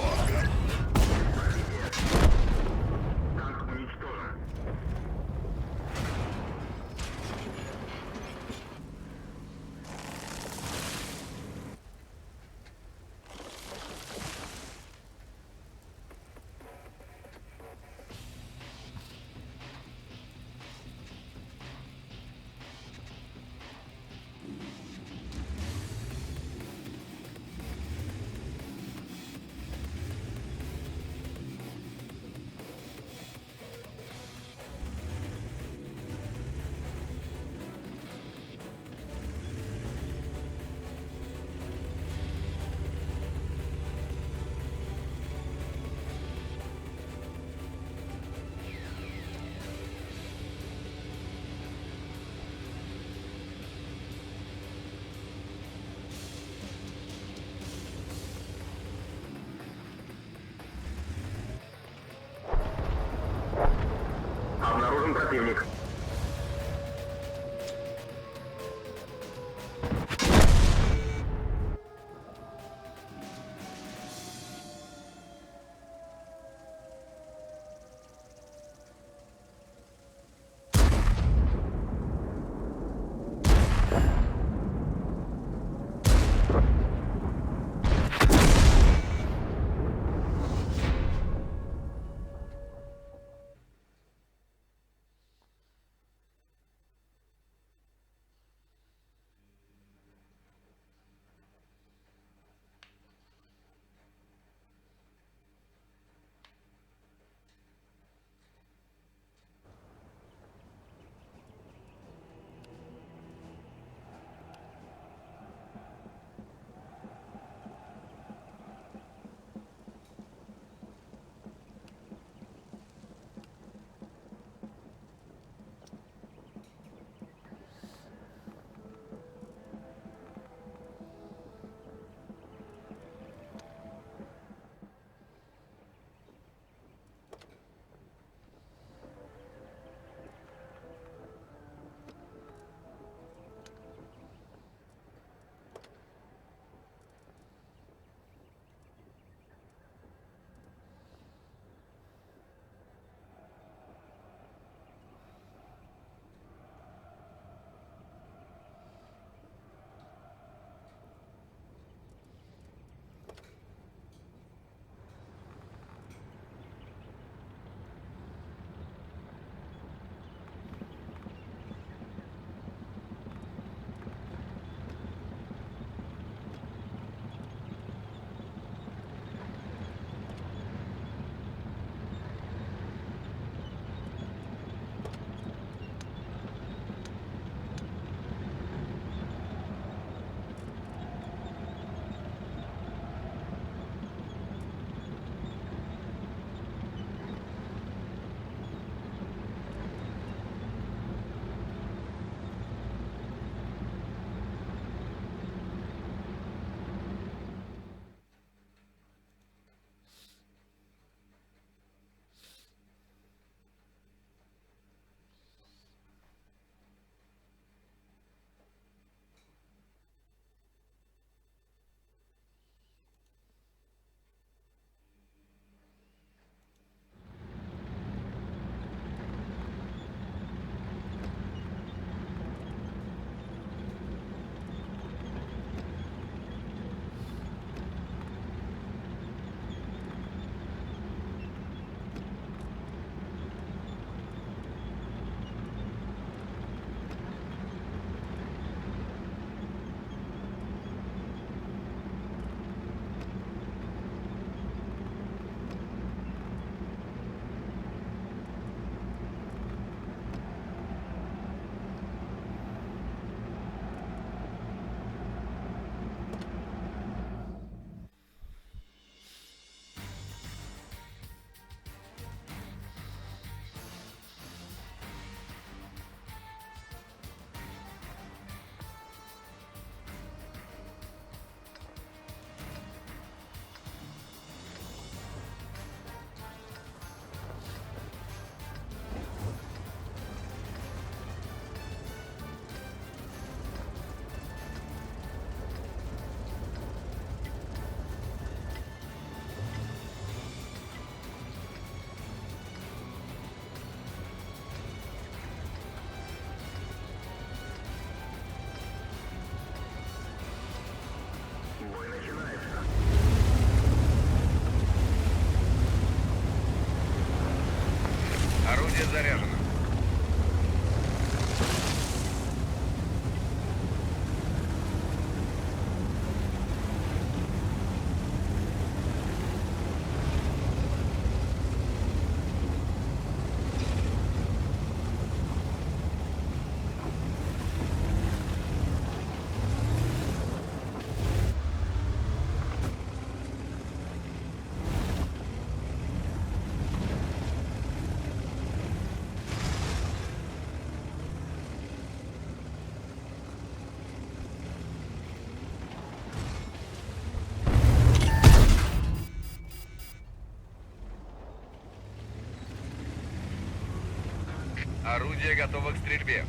Орудие готово к стрельбе.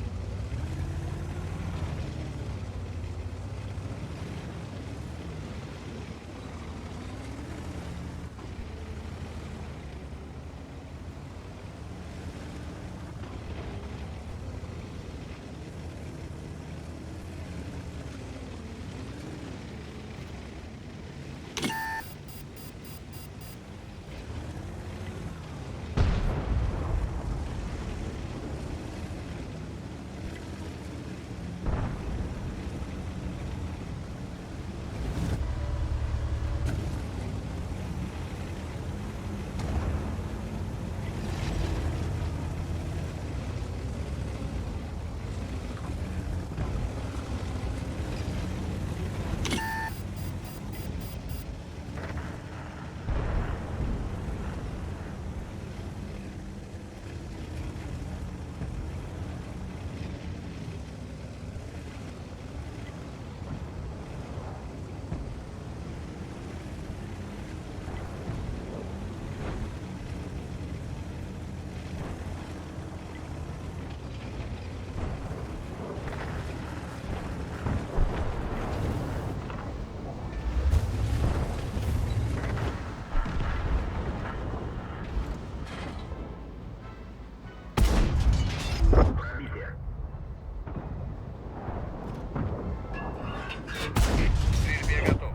К стрельбе готов.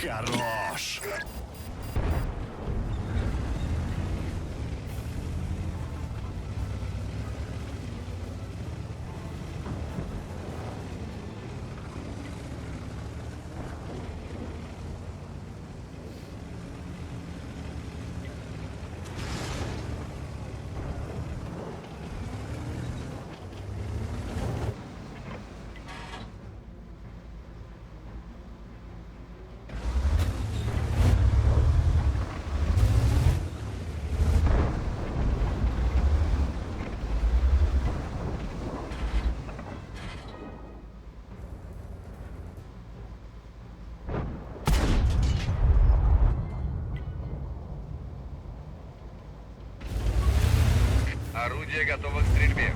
Хорош. Орудие готово к стрельбе.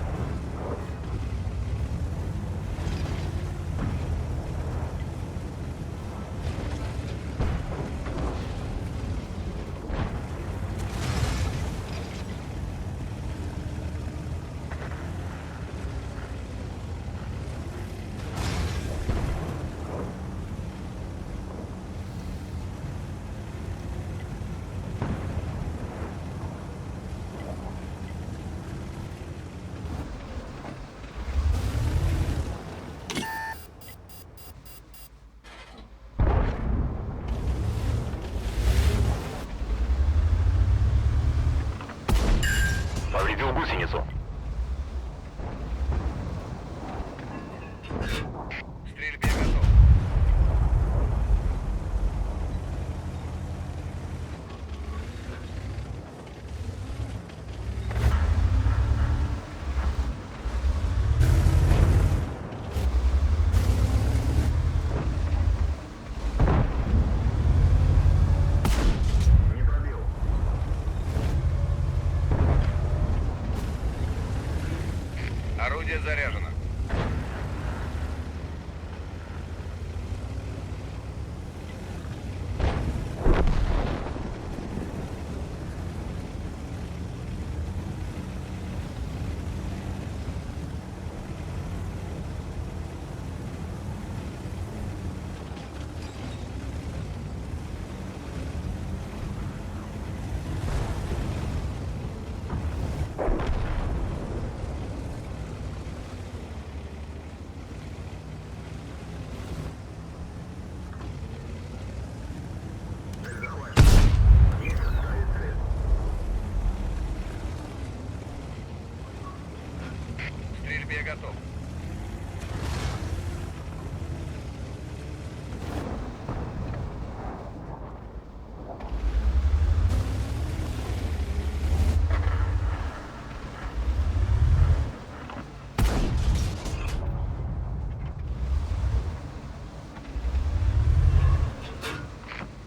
Повредил гусеницу. К стрельбе готов. Орудие заряжено. К стрельбе готов.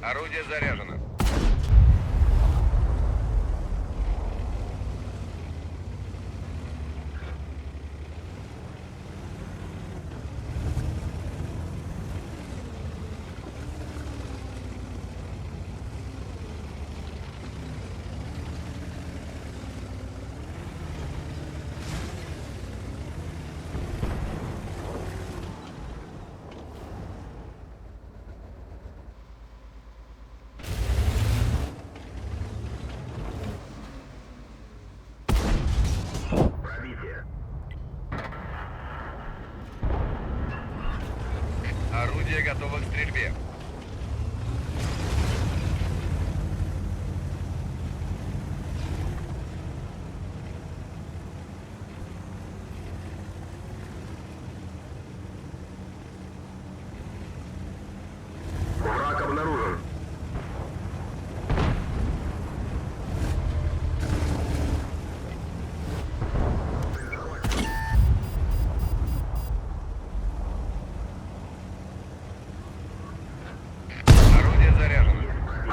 Орудие заряжено.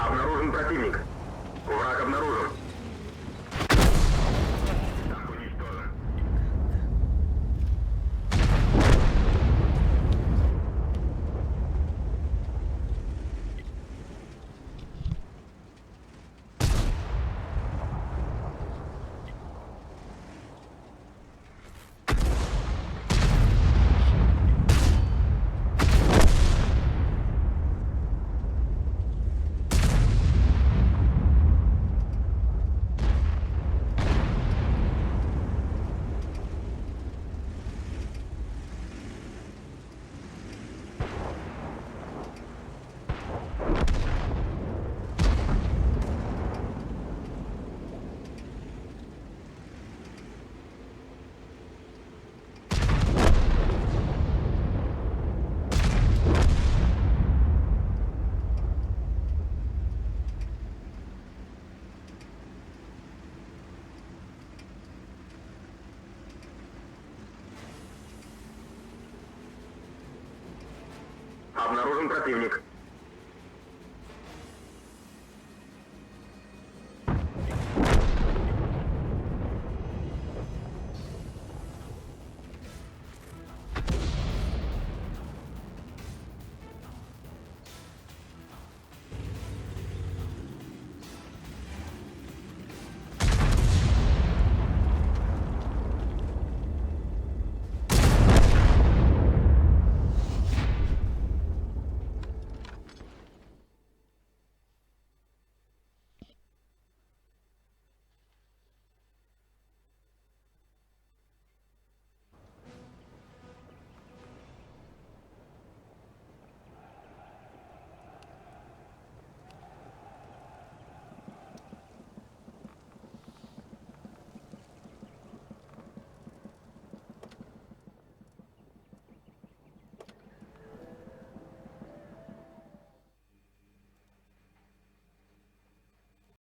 Обнаружен противник. Враг обнаружен. Танк уничтожен. Обнаружен противник.